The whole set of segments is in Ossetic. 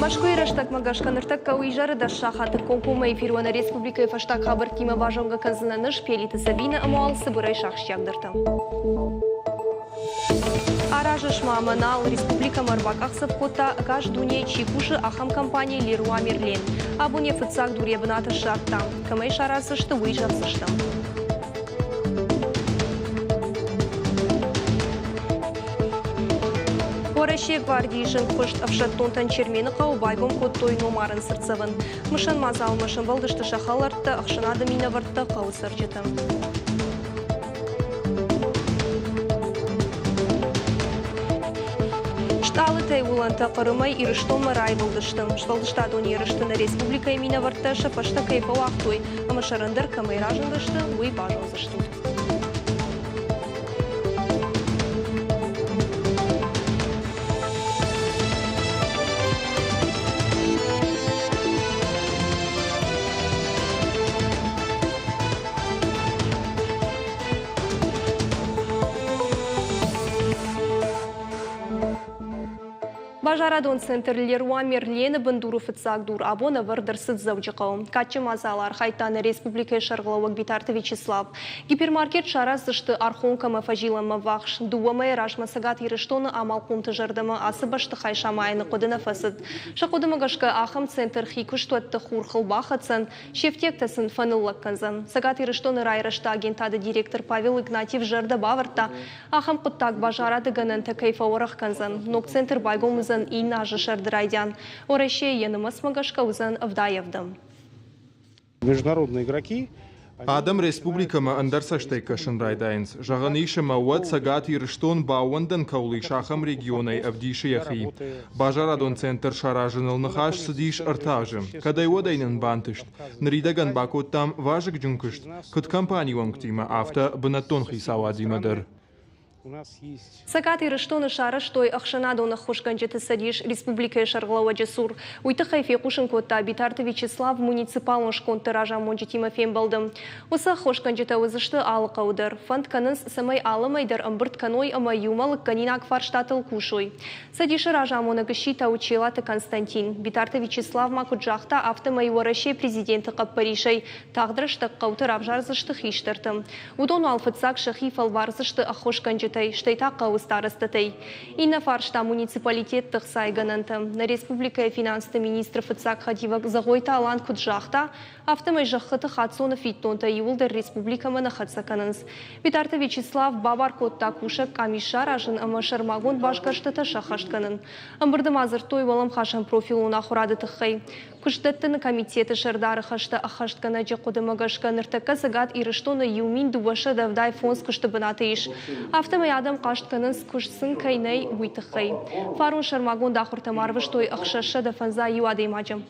Мӕскуыйы рӕстӕгмӕ гӕсгӕ ныртӕккӕ у изӕры 10 сахаты. Комкоммӕ эфир уӕ нӕ республикӕйы фӕстаг хабӕрттимӕ базонгӕ кӕндзынӕн ӕз, Пелиты Сабинӕ, ӕмӕ уал цыбырӕй сахсджиагдӕртӕ. Аразыс ма ӕмӕ нал республикӕмӕ ӕрбакъахдзӕф кодта, ӕгас дунейы чи кусы, ахӕм компани Леруа Мерлен. Абон йӕ фыццаг дур йӕ бынаты ссардта. Кӕмӕй сараздзысты, уый зӕгъдзыстӕм. Уӕрӕсейы гвардийы зынгхуыст ӕфсӕддонтӕн Чермены хъӕуы байгом кодтой номарӕн цыртдзӕвӕн. Мысӕн мадзалмӕ сӕмбӕлдысты сӕ хӕлӕрттӕ, ӕхсӕнады минӕвӕрттӕ, хъӕуы цӕрджытӕ. Стъалытӕй уылӕнтӕ Хъырымӕй Ирыстонмӕ раивылдысты. Сфӕлдыстадон ерысты нӕ республикӕйы минӕвӕрттӕ сӕ фӕстӕ кӕй фӕуагътой ӕмӕ сӕрӕндӕр кӕмӕй разындысты, уый базондзыстут. Базарадон центр Леруа Мерлены бындуры фыццаг дур абон ӕвӕрд ӕрцыд Дзӕуджыхъӕуы. Кадджын мадзалы архайдта нӕ республикӕйы сӕргълӕууӕг Битарты Вячеслав. Гипермаркет сараздзысты Архонкӕмӕ фӕзилӕнмӕ ввахс. Дыууӕ мӕйы размӕ Цӕгат Ирыстоны амалхъомты зӕрдӕмӕ ацы бӕстыхай самайыны хъуыды нӕ фӕцыд. Сӕ хъуыдымӕ гӕсгӕ ахӕм центр хи куыстуӕтты хурхыл бахӕцдзӕн, Се фтиӕгтӕ сын фӕныллӕг кӕндзӕн. Цӕгат Ирыстоны райрӕзты агентады директор Павел Игнатьев зӕрдӕ бавӕрдта, ахӕм хъуыддаг базарады гӕнӕнтӕ кӕй фӕуӕрӕх кӕндзӕн. Ног центр байгом уыдзӕн иннӕ азы сӕрды райдиан. Уӕрӕсейы йӕ нымӕцмӕ гӕсгӕ уыдзӕн 77-ӕм. Международные игроки. Адӕм республикӕмӕ ӕндӕр цӕстӕй кӕсын райдайынц. Зӕгъӕн ис, ӕмӕ уӕд Цӕгат Ирыстон баууӕндӕн кӕуыл ис, ахӕм регионӕй ӕвдисы йӕхи. Базарадон центр саразыныл ныхас цыдис ӕртӕ азы. Кӕдӕй-уӕдӕй нын бантыст. Ныридӕгӕн бакодтам вазыгджын куыст, куыд компанийы уӕнгтимӕ, афтӕ бынӕттон хицауадимӕ дӕр. Цӕгат Ирыстоны сарӕзтой ӕхсӕнадон ӕххуысгӕнджыты цӕдис республикӕйы сӕргълӕууӕджы цур. Уый тыххӕй фехъусын кодта Битарты Вячеслав муниципалон скондты разамонджытимӕ фембӕлды. Уыцы ӕххуысгӕнджытӕ уыдзысты алы хъӕуы дӕр. Фӕнд кӕнынц, цӕмӕй алы мӕй дӕр ӕмбырд кӕной ӕмӕ иумӕ лыггӕнинаг фарстатыл кусой. Цӕдисы разамонӕг сси Таучелаты Константин. Битарты Вячеслав ма куыд загъта, афтӕмӕй Уӕрӕсейы президенты хъӕппӕрисӕй тагъд рӕстӕг хъӕуты равзардзысты хистӕрты. Уыдон уал фыццаг сӕхи фӕлвардзысты ӕххуысгӕнджытӕй, стӕй та хъӕуы старостатӕй. Иннӕ фарста муниципалитетты хцайгӕнӕнтӕ. Нӕ республикӕйы финансты министры фыццаг хӕдивӕг Зӕгъойты Алан куыд загъта, афтӕмӕй зӕххыты хаццоны фиддонтӕ иууылдӕр республикӕмӕ нӕ хӕццӕ кӕнынц. Битарты Вячеслав бабар кодта кусӕг къамис саразын ӕмӕ сӕрмагонд басгӕрстытӕ сӕххӕст кӕнын. Ӕмбырды ма дзырдтой уӕлӕмхасӕн профилон ахуырады тыххӕй. Куыстдӕттыны комитеты сӕрдары хӕстӕ ӕххӕстгӕнӕджы хъуыдымӕ гӕсгӕ ныртӕккӕ Цӕгат Ирыстоны 1275 куысты бынаты ис. Афтӕмӕй адӕм хъаст кӕнынц, куыст сын кӕй нӕй, уый тыххӕй. Фарон сӕрмагонд ахуыртӕм арвыстой 651 адӕймаджы.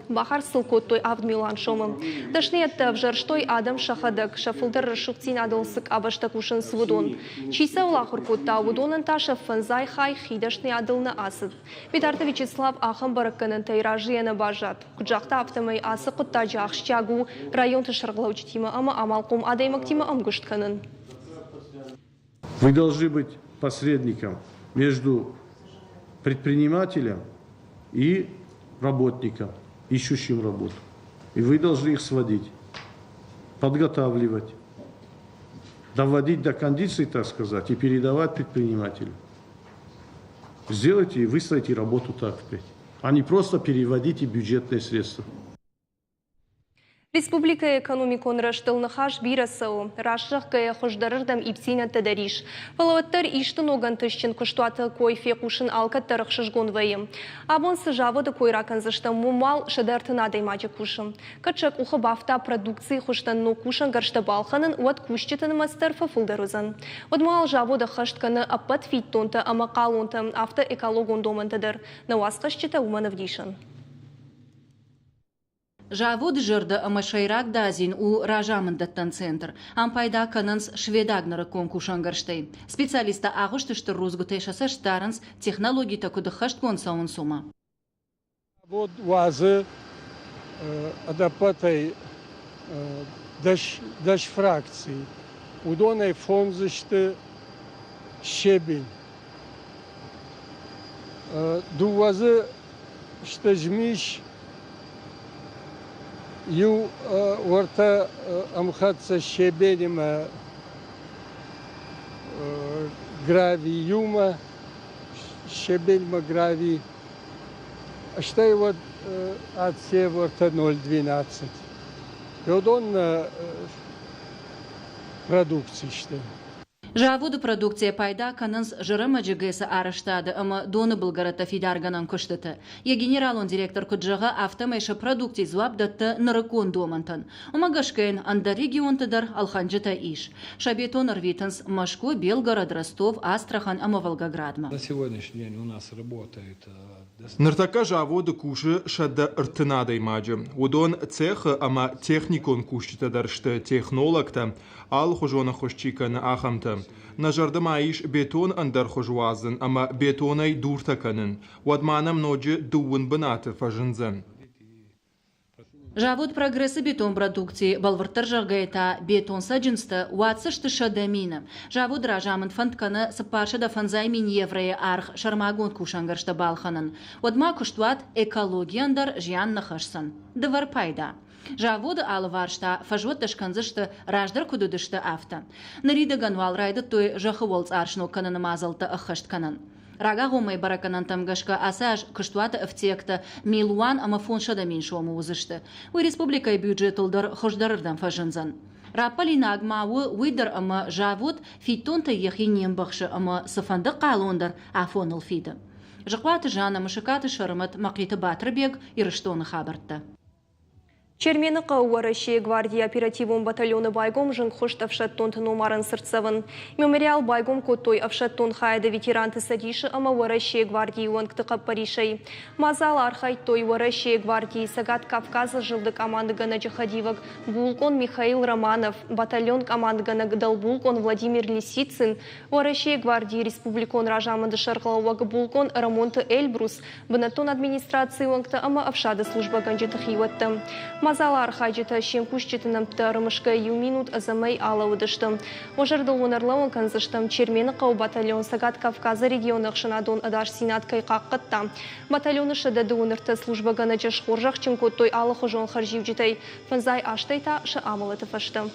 Бахардз сыл кодтой 7 милуан сомы. Дӕсныйӕдтӕ ӕвзӕрстой адӕм сӕхӕдӕг, сӕ фылдӕр рӕсугъддзинадыл цы къабӕзтӕ кусынц, уыдон. Чи цӕуыл ахуыр кодта, уыдонӕн та сӕ фӕндзай хай хи дӕсныйадыл нӕ ацыд. Битарты Вячеслав ахӕм бӕрӕггӕнӕнтӕй разыйӕ нӕ баззад. Куыд загъта, афтӕмӕй ацы хъуыддаджы ахсджиаг у районты сӕргълӕуджытимӕ ӕмӕ амалхъом адӕймӕгтимӕ ӕмгуыст кӕнын. Вы должны быть посредником между предпринимателем и работником, ищущим работу. И вы должны их сводить, подготавливать, доводить до кондиции, так сказать, и передавать предпринимателю. Сделайте и выстроите работу так впредь, а не просто переводите бюджетные средства. Республикӕйы экономикон рӕзтыл ныхас бирӕ цӕуы. Раст зӕгъгӕйӕ, хуыздӕрырдӕм ивддзинӕдтӕ дӕр ис. Фӕлӕ уӕддӕр исты ног ӕнтыстджын куыстуаты кой фехъусын алкӕддӕр ӕхсызгон вӕййы. Абон цы заводы кой ракӕндзыстӕм, уым уал 130 адӕймаджы кусы. Кӕд сӕ къухы бафта продукцийы хуызтӕн ног кусӕнгӕрзтӕ балхӕнын, уӕд кусджыты нымӕц дӕр фӕфылдӕр уыдзӕн. Уӕдмӕ уал завод ӕххӕст кӕны ӕппӕт фиддонтӕ ӕмӕ хъалонтӕ, афтӕ экологон домӕнтӕ дӕр. Нӕ уацхӕсджытӕ уымӕн ӕвдисӕн. Заводы зӕрдӕ ӕмӕ сӕйраг дадзин у разамынддӕттӕн центр. Ам пайда кӕнынц шведаг нырыккон кусӕнгӕрзтӕй. Специалисттӕ агъуысты стыр рудзгуытӕй сӕ цӕст дарынц, технологитӕ куыд ӕххӕстгонд цӕуынц, уымӕ. Завод уадзы ӕдӕппӕтӕй 10 фракци. Уыдонӕй фондз сты щебень. Дыууӕ дзы. сты змис, иу уӕртӕ ӕмхӕццӕ щебелимӕ гравий иумӕ, щебельмӕ гравий, стӕй уӕд отсев уӕртӕ 0,12. Уыдон продукци сты. Заводы продукцийӕ пайда кӕнынц Зӕрӕмӕджы ГЭС-ы арӕзтады ӕмӕ доны былгӕрӕттӕ фидаргӕнӕн куыстыты. Йӕ генералон директор куыд зӕгъы, афтӕмӕй сӕ продукци дзуапп дӕтты нырыккон домӕнтӕн. Уымӕ гӕсгӕ йын ӕндӕр регионты дӕр ӕлхӕнджытӕ ис. Сӕ бетон ӕрвитынц Мӕскуы, Белгород, Ростов, Астрахань ӕмӕ Волгоградмӕ. На сегодняшний день у нас работает Ныртӕккӕ заводы кусы 130 адӕймаджы. Уыдон цехы ӕмӕ техникон кусджытӕ дӕр сты, технологтӕ, алыхуызон ӕххуыс чи кӕны, ахӕмтӕ. Нӕ зӕрды ма ис бетон ӕндӕр хуыз уадзын ӕмӕ бетонӕй дуртӕ кӕнын. Уӕд ма нӕм ноджы дыууын бынаты фӕзындзӕн. Завод «Прогресс-ы» бетонпродукци, бӕлвырддӕр зӕгъгӕйӕ та бетон цӕджындзтӕ уадздзысты 100 000-ы. Заводы разамынд фӕнд кӕны 450 000 евройы аргъ сӕрмагонд кусӕнгӕрзтӕ балхӕнын. Уӕдмӕ куыстуат экологийӕн дӕр зиан нӕ хӕсдзӕн. Дывӕр пайда. Заводы алыварс та фӕзуӕттӕ скӕндзысты, раздӕр куыд уыдысты, афтӕ. Ныридӕгӕн уал райдыдтой зӕххы уӕлцъар сног кӕныны мадзӕлттӕ ӕххӕст кӕнын. Рагагъоммӕйы бӕрӕггӕнӕнтӕм гӕсгӕ ацы аз куыстуаты ӕфтиӕгтӕ 1 500 000 сомы уыдзысты. Уый республикӕйы бюджетыл дӕр хуыздӕрырдӕм фӕзындзӕн. Раппӕлинаг ма у уый дӕр, ӕмӕ завод фиддонтӕй йӕхи не мбӕхсы ӕмӕ цыфӕнды хъалон дӕр афоныл фиды. Зыхъуаты Жанна, Мысыкаты Сӕрмӕт, Мӕхъиты Батырбег, Ирыстоны хабӕрттӕ. Чермены хъӕуы Уӕрӕсейы гвардийы оперативон батальоны байгом зынгхуыст ӕфсӕддонты номарӕн цыртдзӕвӕн. Мемориал байгом кодтой ӕфсӕддон хайады ветеранты цӕдисы ӕмӕ Уӕрӕсейы гвардийы уӕнгты хъӕппӕрисӕй. Мадзалы архайдтой Уӕрӕсейы гвардийы Цӕгат Кавказы зылды къамандыгӕнӕджы хӕдивӕг булкъон Михаил Романов, батальон къамандыгӕнӕг дӕлбулкъон Владимир Лисицын, Уӕрӕсейы гвардийы республикон разамынды сӕргълӕууӕг булкъон Рӕмонты Эльбрус, бынӕттон администрацийы уӕнгтӕ ӕмӕ ӕфсады службӕгӕнджыты хиуӕттӕ. Мадзалы архайджытӕ се мкусджыты нӕмттӕ ӕрымысгӕ иу минут ӕдзӕмӕй алӕууыдысты. Уӕ зӕрдыл уын ӕрлӕууын кӕндзыстӕм, Чермены хъӕуы батальон Цӕгат Кавказы регионы ӕхсӕнадон ӕдасдзинад кӕй хъахъхъӕдта. Батальоны 133 службӕгӕнӕджы схорзӕхджын кодтой алыхуызон хӕрзиуджытӕй, 50 азтӕй та сӕ амӕлӕты фӕстӕ.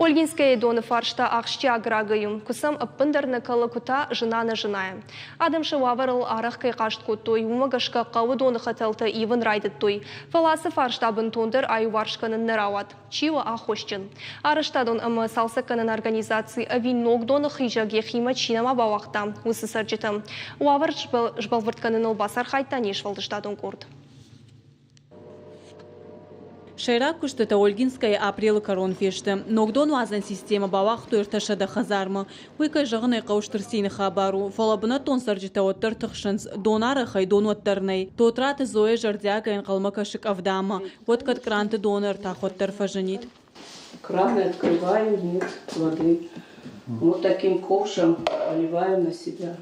Ольгинскӕйы доны фарста ахсджиаг рагӕй у. Куы сӕм ӕппындӕр нӕ кӕлы, куы та зына-нӕзынайы. Адӕм сӕ уавӕрыл арӕх кӕй хъаст кодтой, уымӕ гӕсгӕ хъӕуы доны хӕтӕлтӕ ивын райдыдтой. Фӕлӕ ацы фарста бынтондӕр аиуварс кӕнын нӕ рауад. Чи у аххосджын? Арӕзтадон ӕмӕ цалцӕггӕнӕн организаци ӕви ног доны хизӕг йӕхимӕ чи нӕма бауагъта, уыцы цӕрджытӕ? Уавӕр сбӕлвырд кӕныныл бацархайдта не сфӕлдыстадон къорд. Сӕйраг куыстытӕ Ольгинскӕйы апрелы кӕрон фесты. Ног донуадзӕн системӕ бауагътой 300 хӕдзармӕ. Уый, кӕй зӕгъын ӕй хъӕуы, стыр цины хабар у, фӕлӕ бынӕттон цӕрджытӕ уӕддӕр тыхсынц. Донарӕхӕй донуат дӕр нӕй. Тотраты Зоя зӕрдиагӕй ӕнхъӕлмӕ кӕсы къӕвдамӕ. Уӕд кӕд къранты доны ӕртах уӕддӕр фӕзынид. Краны открываю, нет воды. Вот таким ковшем поливаю на себя.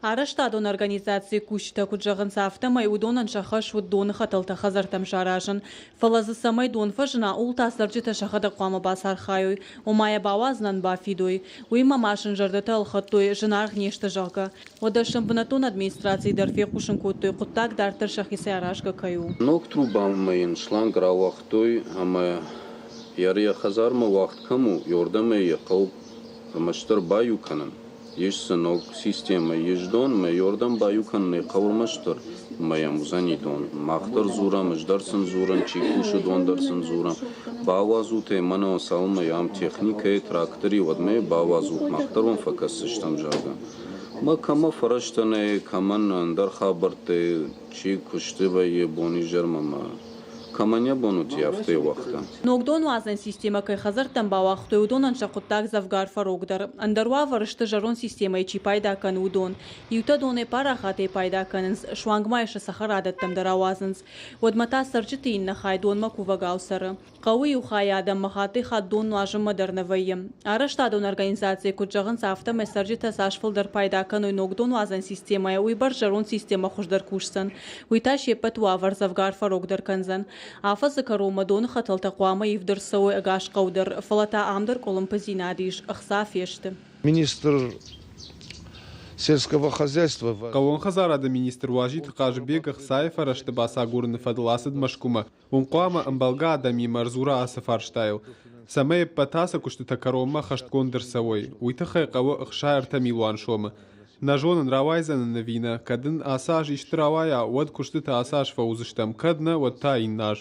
Арӕзтадон организацийы кусджытӕ куыд зӕгъынц, афтӕмӕй уыдонӕн сӕ хӕс уыд доны хӕтӕлтӕ хӕдзӕрттӕм саразын. Фӕлӕ дзы цӕмӕй дон фӕзына, ууыл та цӕрджытӕ сӕхӕдӕг хъуамӕ бацархайой, ома йӕ бауадзынӕн бафидой. Уыимӕ ма сын зӕрдӕтӕ ӕлхӕдтой, зынаргъ не сты, зӕгъгӕ. Уӕдӕ сын бынӕттон администрацийы дӕр фехъусын кодтой, хъуыддаг дарддӕр сӕхицӕй аразгӕ кӕй у. Ног трубамӕ йын шланг рауагътой ӕмӕ йӕ хӕдзармӕ уагъд кӕм у, уырдӕм ӕй йӕ хъӕуы ӕрмӕстдӕр баиу кӕнын. Ис дзы ног системӕ, ис дон, ӕмӕ уырдӕм баиу кӕнын ӕй хъӕуы ӕрмӕстдӕр, ӕмӕ йӕм уыдзӕни дон. Мах дӕр дзурӕм, ӕз дӕр сын дзурын, чи кусы, уыдон дӕр сын дзурӕм. Бауадзут ӕй, мӕнӕ цалынмӕ ам техникӕйы, трактори, уӕдмӕ йӕ бауадзут, мах дӕр уӕм фӕкӕсдзыстӕм, зӕгъгӕ. Мӕ кӕмӕ фӕрӕзтӕ нӕй, кӕмӕн ӕндӕр хабӕрттӕ, чи куысты вӕййы бон-изӕрмӕ мӕ кӕмӕн йӕ бон уыди, афтӕ йӕ уагъта. Ног донуадзӕн системӕ кӕй хӕдзӕрттӕм бауагътой, уыдонӕн сӕ хъуыддаг дзӕвгар фӕрогдӕр. Ӕндӕр уавӕры сты, зӕронд системӕйы чи пайда кӕны, уыдон. Иутӕ донӕй парахатӕй пайда кӕнынц, суанг ма йӕ сӕ цӕхӕрадӕттӕм дӕр ауадзынц. Уӕдмӕ та цӕрджыты иннӕ хай донмӕ кувӕгау цӕры. Хъӕуы иу хайы адӕммӕ хаттӕй-хатт дон нуазынмӕ дӕр нӕ вӕййы. Арӕзтадон организацийы куыд зӕгъынц, афтӕмӕй цӕрджытӕ цас фылдӕр пайда кӕной ног донуадзӕн системӕйӕ, уыйбӕрц зӕронд системӕ хуыздӕр кусдзӕн. Уый та се ппӕт уавӕр дзӕвгар фӕрогдӕр кӕндзӕн. Афӕдзы кӕронмӕ доны хӕтӕлтӕ хъуамӕ ивд ӕрцӕуой ӕгас хъӕу дӕр, фӕлӕ та ам дӕр къуылымпыдзинад ис, ӕхца фесты. Министр. сельского хозяйства. Хъӕууон хӕдзарады министр Уазиты Хъазыбег ӕхцайы фӕрӕзты бацагурыны фӕдыл ацыд Мӕскуымӕ. Уым хъуамӕ ӕмбӕлгӕ адӕмимӕ ӕрдзура ацы фарстайыл. Цӕмӕй ӕппӕт ацы куыстытӕ кӕронмӕ ӕххӕстгонд ӕрцӕуой, уый тыххӕй хъӕуы 63 милуан сомы. Нӕ зонын, рауайдзӕн ын ӕви нӕ, кӕд ын ацы аз исты рауайа, уӕд куыстытӕ ацы аз фӕуыдзыстӕм, кӕд нӕ, уӕд та иннӕ аз.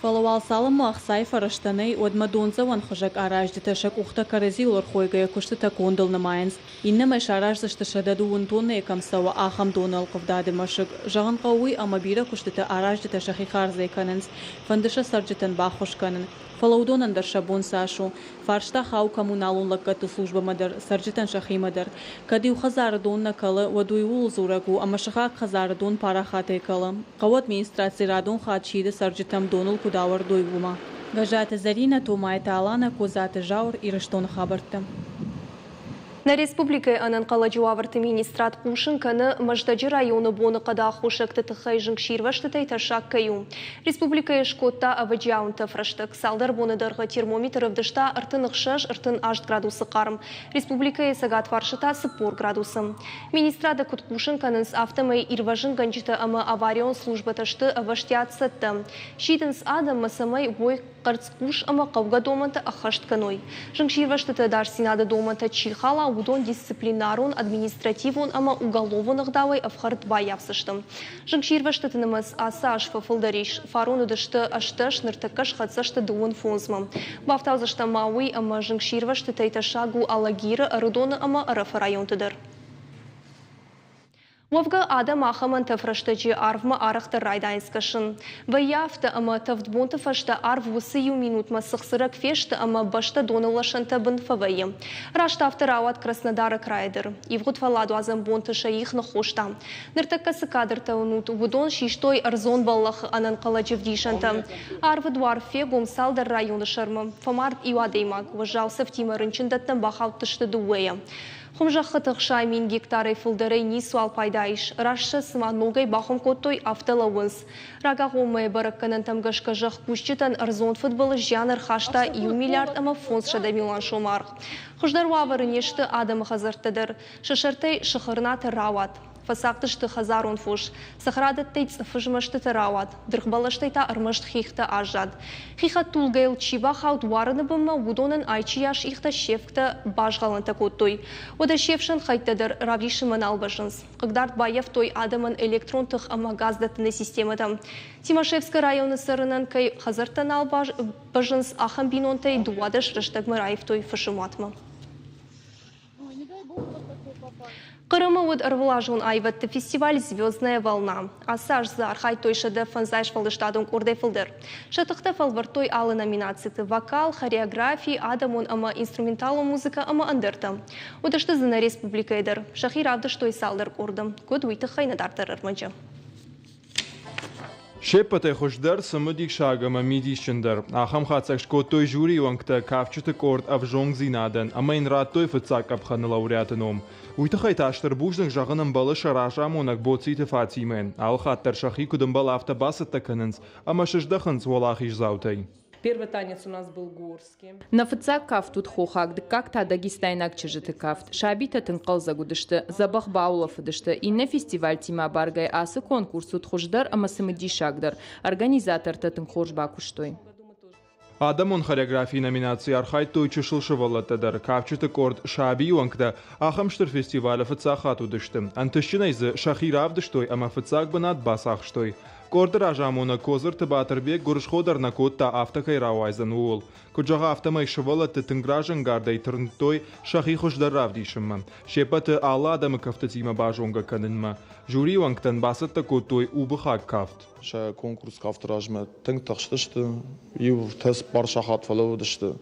Фӕлӕ уал цалынмӕ ӕхцайы фӕрӕзтӕ нӕй, уӕдмӕ дондзӕуӕн хызӕг аразджытӕ сӕ къухтӕ кӕрӕдзиуыл ӕрхойгӕйӕ куыстытӕ кондыл нымайынц. Иннӕмӕй сараздзысты 120 тоннӕйы кӕм цӕуы, ахӕм доны ӕлхъывдады мӕсыг. Зӕгъын хъӕуы уый, ӕмӕ бирӕ куыстытӕ аразджытӕ сӕхи хардзӕй кӕнынц. Фӕнды сӕ цӕрджытӕн баххуыс кӕнын. Фӕлӕ уыдонӕн дӕр сӕ бон цас у. Фарста хауы коммуналон лӕггӕдты службӕмӕ дӕр, цӕрджытӕн сӕхимӕ дӕр. Кӕд иу хӕдзары дон нӕ кӕлы, уӕд уый ууыл дзурӕг у, ӕмӕ сыхаг хӕдзары дон парахатӕй кӕлы. Хъӕуы администраци радон хатт сиды цӕрджытӕм доныл куыд ауӕрдой, уымӕ. Гӕззаты Зӕринӕ, Томайты Аланӕ, Козаты Зауыр, Ирыстоны хабӕрттӕ. Нӕ республикӕйы ӕнӕнхъӕлӕджы уавӕрты министрад хъусын кӕны, Мӕздӕджы районы боныхъӕды аххосӕгты тыххӕй зынгсирвӕзтытӕй тӕссаг кӕй у. Республикӕйы скодта ӕвӕджиауын тӕфрӕстӕг. Цалдӕр боны дӕргъы термометр ӕвдыста 36-38 градусы хъарм. Республикӕйы цӕгатварсы та 40 градусы. Министрады куыд хъусын кӕнынц, афтӕмӕй ирвӕзынгӕнджытӕ ӕмӕ аварион службӕтӕ сты ӕвӕстиат цӕттӕ. Сидынц адӕммӕ, цӕмӕй уой къӕрцхъус ӕмӕ хъӕугӕ домӕнтӕ ӕххӕст кӕной. Зынгсирвӕзтыты ӕдасдзинады домӕнтӕ чи хала, уыдон дисциплинарон, административон ӕмӕ уголовон ӕгъдауӕй ӕфхӕрд баййафдзысты. Зынгсирвӕзтыты нымӕц ацы аз фӕфылдӕр ис. Фарон уыдысты 18, ныртӕккӕ схӕццӕ сты 35-мӕ. Бафтаудзыстӕм ма уый, ӕмӕ зынгсирвӕзтытӕй тӕссаг у Алагиры, Ӕрыдоны ӕмӕ Ӕрӕфы районты дӕр. Уӕвгӕ, адӕм ахӕм ӕнтӕф рӕстӕджы арвмӕ арӕхдӕр райдайынц кӕсын. Вӕййы афтӕ, ӕмӕ тӕвд бонты фӕстӕ арв уыцы иу минутмӕ цыхцырӕг фесты ӕмӕ бӕстӕ доны лӕсӕнтӕ бын фӕвӕййы. Раст афтӕ рауад Краснодары крайы дӕр. Ивгъуыд фӕлладуадзӕн бонты сӕ их ныххоста. Ныртӕккӕ цы кадртӕ уынут, уыдон систой ӕрдзон бӕллӕхы ӕнӕнхъӕлӕджы вдисӕнтӕ. Арвы дуар фегом цалдӕр районы сӕрмӕ. Фӕмард иу адӕймаг, уӕззау цӕфтимӕ рынчындӕттӕм бахаудтысты дыууӕйӕ. Хуымзӕххыты 60 000 гектарӕй фылдӕрӕй ницуал пайда ис. Раст сӕ цыма ногӕй бахуым кодтой, афтӕ лӕууынц. Рагагъоммӕйы бӕрӕггӕнӕнтӕм гӕсгӕ зӕхкусджытӕн ӕрдзон фыдбылыз зиан ӕрхаста иу миллиард ӕмӕ 500 милуан сомы аргъ. Хуыздӕр уавӕры не сты адӕмы хӕдзӕрттӕ дӕр. Сӕ сӕртӕй сыхырнатӕ рауад. Фӕцагъд сты хӕдзарон фос. Цӕхӕрадӕттӕй цъыфы змӕстытӕ рауад, дыргъбӕлӕстӕй та ӕрмӕст хихтӕ аззад. Хихӕдтулгӕйыл чи бахауд уарыны бынмӕ, уыдонӕн айчыйас ихтӕ се вгтӕ базгъӕлӕнтӕ кодтой. Уӕдӕ се фсӕн хӕйттӕ дӕр равдисынмӕ нал бӕззынц. Хъыгдард баййӕфтой адӕмӕн электрон тых ӕмӕ газдӕттыны системӕтӕ. Тимашевскы районы цӕрынӕн кӕй хӕдзӕрттӕ нал бӕззынц, ахӕм бинонтӕй 12 рӕстӕгмӕ раивтой фысымуатмӕ. Хъырымы уыд ӕрвылазон аивӕдты фестиваль «Звездная волна». Ацы аз дзы архайдтой 150 сфӕлдыстадон къордӕй фылдӕр. Сӕ тыхтӕ фӕлвӕрдтой алы номинациты – вокал, хореографи, адӕмон ӕмӕ инструменталон музыкӕ ӕмӕ ӕндӕртӕ. Уыдысты дзы нӕ республикӕйы дӕр. Сӕхи равдыстой цалдӕр къорды. Куыд, уый тыххӕй нӕ дарддӕр ӕрмӕджы. Се ппӕтӕй хуыздӕр, цымыдисаг ӕмӕ мидисджындӕр. Ахӕм хатдзӕг скодтой жюрийы уӕнгтӕ кафджыты къорд ӕвзонгдзинадӕн ӕмӕ йын радтой фыццаг къӕпхӕны лауреаты ном. Уый тыххӕй та стыр бузныг зӕгъын ӕмбӕлы сӕ разамонӕг Боциты Фатимӕйӕн. Алыхатт дӕр сӕхи куыд ӕмбӕлы, афтӕ бацӕттӕ кӕнынц ӕмӕ сыздӕхынц уӕлахиздзаутӕй. Первый танец у нас был горский. Нӕ фыццаг кафт уыд хохаг, дыккаг та дагестайнаг чызджыты кафт. Сабитӕ тынг хъӕлдзӕг уыдысты, дзӕбӕх баулӕфыдысты. Иннӕ фестивальтимӕ абаргӕйӕ ацы конкурс уыд хуыздӕр ӕмӕ цымыдисагдӕр. Организатортӕ тынг хорз бакуыстой. Адӕмон хореографийы номинацийы архайдтой чысыл сывӕллӕттӕ дӕр. Кафджыты къорд «Сабийы уӕнгтӕ» ахӕм стыр фестивалы фыццаг хатт уыдысты. Ӕнтыстджынӕй дзы сӕхи равдыстой ӕмӕ фыццаг бынат бацахстой. Къорды разамонӕг Кодзырты Батырбег гуырысхо дӕр нӕ кодта, афтӕ кӕй рауайдзӕн, ууыл. Куыд зӕгъы, афтӕмӕй сывӕллӕтты тынг разӕнгардӕй тырндтой сӕхи хуыздӕр равдисынмӕ, се ппӕты алы адӕмы кӕфтытимӕ базонгӕ кӕнынмӕ. Жюрийы уӕнгтӕн бацӕттӕ кодтой убыхаг кафт. Сӕ конкурс кафты размӕ тынг тыхстысты, иутӕ цыппар сахат фӕлӕууыдысты,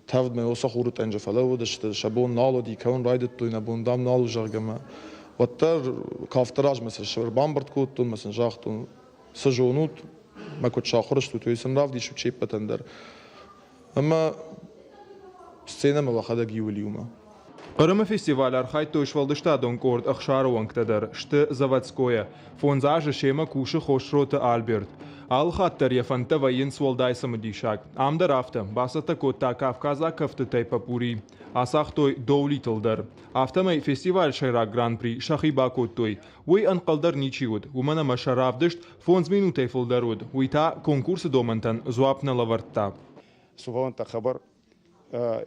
тӕвдмӕ уыцы хуры тъӕнджы фӕлӕууыдысты, сӕ бон нал уыди, кӕуын райдыдтой, нӕ бон, дам, нал у, зӕгъгӕ мӕ. Уӕддӕр кафты размӕ сӕ ӕрбамбырд кодтон мӕ сын загътон, цы зонут, мӕ куыд сахуыр стут, уый сын равдисут се ппӕтӕн дӕр. Ӕмӕ сценӕмӕ уӕхӕдӕг иуыл иумӕ. Хъырымы фестивалы архайдтой сфӕлдыстадон къорд Ӕхсары уӕнгтӕ дӕр, сты Заводскойӕ. Фондз азы семӕ кусы Хосроты Альберт. Алы хатт дӕр йӕ фӕндтӕ вӕййынц уӕлдай цымыдисаг. Ам дӕр афтӕ, бацӕттӕ кодта кавказаг кӕфтытӕй попурри. Ацагътой доулитыл дӕр. Афтӕмӕй фестивалы сӕйраг гран-при сӕхи бакодтой. Уый ӕнхъӕл дӕр ничи уыд, уымӕн ӕмӕ сӕ равдыст фондз минутӕй фылдӕр уыд, уый та конкурсы домӕнтӕн дзуапп нӕ лӕвӕрдта. Сувӕллӕнттӕ хъӕбӕр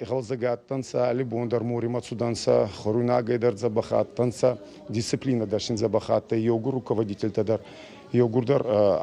игъӕлдзӕг адтӕнцӕ, алли бон дӕр моримӕ цудӕнцӕ, хуӕруйнагӕй дӕр дзӕбӕх адтӕнцӕ, дисциплинӕ дӕр син дзӕбӕх адтӕй, еугур руководительтӕ дӕр, еугурдӕр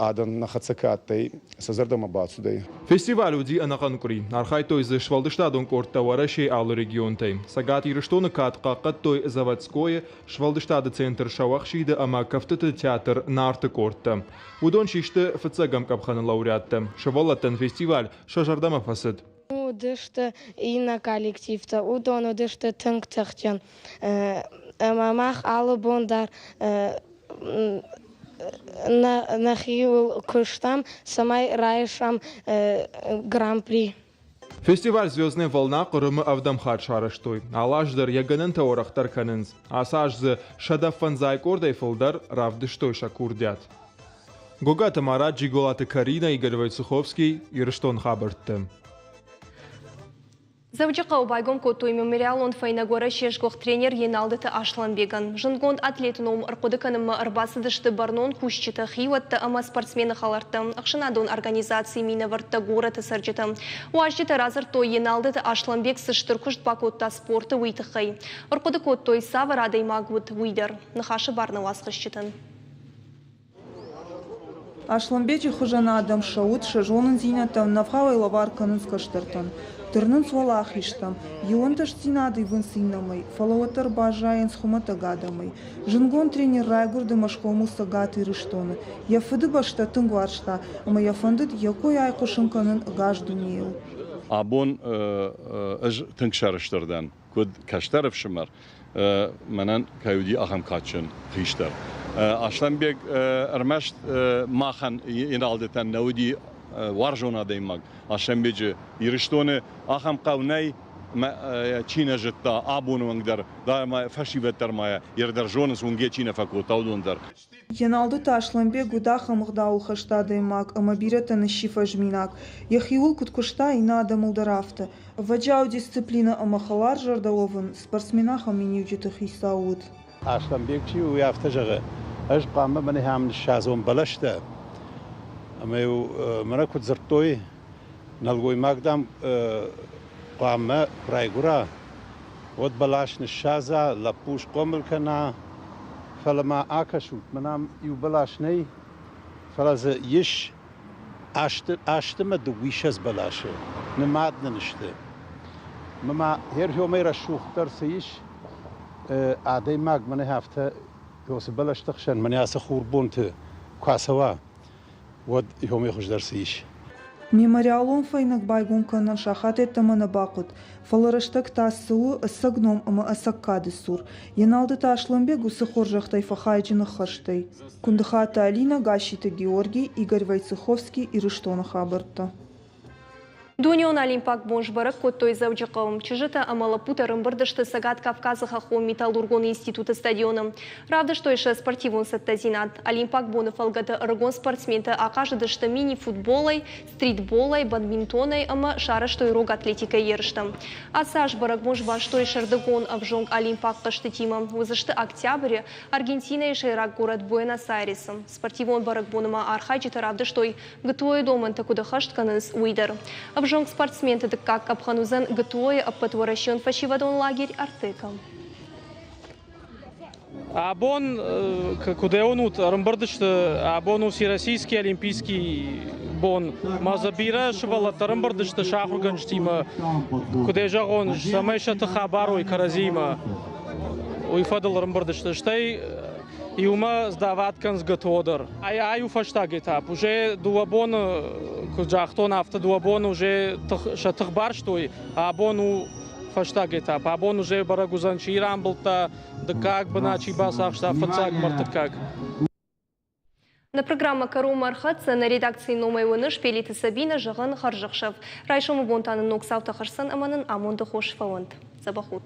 адӕн нӕ хӕццӕ ка адтӕй, сӕ зӕрдӕмӕ бацудӕй. Фестиваль уыди ӕнӕхъӕн къуыри. Архайдтой дзы сфӕлдыстадон къордтӕ Уӕрӕсейы алы регионтӕй. Цӕгат Ирыстоны кад хъахъхъӕдтой Заводскойы, сфӕлдыстады центр Сӕуӕхсиды ӕмӕ кӕфтыты театр Нарты къордтӕ. Уыдон систы фыццӕгӕм къӕпхӕны лауреаттӕ. Сывӕллӕттӕн фестиваль сӕ зӕрдӕмӕ фӕцыд. Уыдысты иннӕ коллективтӕ, уыдон уыдысты тынг тыхджын. Ӕмӕ мах алы бон дӕр нӕхиуыл куыстам, цӕмӕй райсӕм гран-при. Фестиваль «Звездная волна» Хъырымы ӕвдӕм хатт сарӕзтой. Алы аз дӕр йӕ гӕнӕнтӕ уӕрӕхдӕр кӕнынц. Ацы аз дзы 105 къордӕй фылдӕр равдыстой сӕ курдиат. Гогаты Марат, Джиголаты Каринӕ, Игорь Войцеховский, Ирыстон хабӕртты. Дзӕуджыхъӕуы байгом кодтой мемориалон фӕйнӕг Уӕрӕсейы сгуыхт тренер Еналдыты Асланбегӕн. Зындгонд атлеты ном ӕрхъуыды кӕнынмӕ ӕрбацыдысты бӕрнон кусджытӕ, хиуӕттӕ ӕмӕ спортсмены хӕлӕрттӕ, ӕхсӕнадон организацийы минӕвӕрттӕ, горӕты цӕрджытӕ. Уазджытӕ радзырдтой, Еналдыты Асланбег цы стыр куыст бакодта спорты, уый тыххӕй. Ӕрхъуыды кодтой, цавӕр адӕймаг уыд, уый дӕр. Ныхасы бар нӕ уацхӕсджытӕн. Аслӕнбеджы хуызӕн адӕм сӕ уд, сӕ зонындзинӕдтӕ ӕнӕвгъауӕй лӕвар кӕнынц кӕстӕртӕн. Тырнынц уӕлахизтӕм. Иу ӕнтыстдзинад ивынц иннӕмӕй, фӕлӕ уӕддӕр баззайынц хуымӕтӕг адӕмӕй. Зындгонд тренер райгуырд ӕмӕ схъомыл Цӕгат Ирыстоны. Йӕ фыдыбӕстӕ тынг уарзта ӕмӕ йӕ фӕндыд йӕ кой айхъуысын кӕнын ӕгас дунейыл. Абон ӕз тынг сӕрыстыр дӕн, куыд кӕстӕр ӕфсымӕр, мӕнӕн кӕй уыди ахӕм кадджын хистӕр. Аслӕнбег ӕрмӕст махӕн Еналдытӕн нӕ уыди уарзон адӕймаг. Аслӕнбеджы Ирыстоны ахӕм хъӕу нӕй, чи нӕ зыдта абоны онг дӕр, фӕсивӕд дӕр ма йӕ дӕр зонынц, уынгӕ чи нӕ фӕкодта, уыдон дӕр. Еналдыты Аслӕнбег уыд ахӕм ӕгъдауылхӕст адӕймаг ӕмӕ бирӕтӕн сси фӕзминаг. Йӕхиуыл куыд куыста, иннӕ адӕмыл дӕр афтӕ. Ӕвӕджиау дисциплинӕ ӕмӕ хӕларзӕрдӕ уӕвын спортсмен ахӕм миниуджыты хицау уыд. Аслӕнбег чи у, уый афтӕ зӕгъы, ӕз хъуамӕ мӕнӕ ахӕм ныссадзон бӕлӕстӕ. Ӕмӕ-иу мӕнӕ куыд дзырдтой, нӕлгоймаг, дам, хъуамӕ куы райгуыра, уӕд бӕлас ныссадза, лӕппу схъомыл кӕна. Фӕлӕ ма акӕсут, мӕнӕ ам иу бӕлас нӕй, фӕлӕ дзы ис асты мӕ дыууиссӕдз бӕласы, нымад нын сты. Мӕ ма херхёмӕй рӕсугъддӕр цы ис, адӕймаг мӕнӕ афтӕ цы бӕлӕсты хсӕн мӕнӕ ацы хурбонты куы ацӕуа, уӕд уымӕй хуыздӕр цы ис. Мемориалон фӕйнӕг байгом кӕнын сахат йеддӕмӕ нӕ бахъуыд, фӕлӕ рӕстӕг та цы у ӕцӕг ном ӕмӕ ӕцӕг кады цур. Еналдыты Аслӕнбег уыцы хорзӕхтӕй фӕхайджын ӕххӕстӕй. Куындыхаты Алинӕ, Гасситы Георгий, Игорь Войцеховский, Ирыстоны хабӕрттӕ. Дунеон олимпаг бон сбӕрӕг кодтой Дзӕуджыхъӕуы. Чызджытӕ ӕмӕ лӕппутӕ ӕрӕмбырд сты Цӕгат Кавказы хӕххон металлургон институты стадионы. Равдыстой сӕ спортивон цӕттӕдзинад. Олимпаг боны фӕлгӕты ӕрыгон спортсментӕ ахъазыдысты мини-футболӕй, стритболӕй, бадминтонӕй ӕмӕ сарӕзтой рог атлетикӕйы ерыстӕ. Ацы аз бӕрӕгбон сбастой сӕрдыгон ӕвзонг олимпаг хъӕзтытимӕ. Уыдзысты октябры Аргентинӕйы сӕйраг горӕт Буэнос-Айресы. Спортивон бӕрӕгбоны ма архайджытӕ равдыстой ГТО-йы домӕнтӕ куыд ӕххӕст кӕнынц, уый дӕр. Ӕвзонг спортсменты дыккаг къӕпхӕн уыдзӕн ГТО-йы ӕппӕтуӕрӕсеон фӕсивӕдон лагерь «Артека». Абон, куыд уынут, ӕрӕмбырд сты, абон у Всероссийский олимпийский бон. Ма дзы бирӕ сывӕллӕттӕ ӕрӕмбырд сты сӕ ахуыргӕнджытимӕ, куыд ӕй зӕгъон, цӕмӕй сӕ тых абарой кӕрӕдзиимӕ. Уый фӕдыл ӕрӕмбырд сты. Стӕй иумӕ сдават кӕнынц ГТО дӕр. Ай у фӕстаг этап. Уже дыууӕ боны, куыд загътон, афтӕ дыууӕ боны уже сӕ тых барстой. Абон у фӕстаг этап. Абон уже бӕрӕг уыдзӕн, чи рамбылдта, дыккаг бынат чи бацахста, фыццаг ӕмӕ ӕртыккаг. Нӕ программӕ кӕронмӕ ӕрхӕццӕ. Нӕ редакцийы номӕй уыныс Пелиты Сабинӕ, зӕгъын, хӕрзӕхсӕв. Райсомы бон та нын ног цаутӕ хӕсдзӕн ӕмӕ нын амонды хос фӕуӕнт. Дзӕбӕх ут!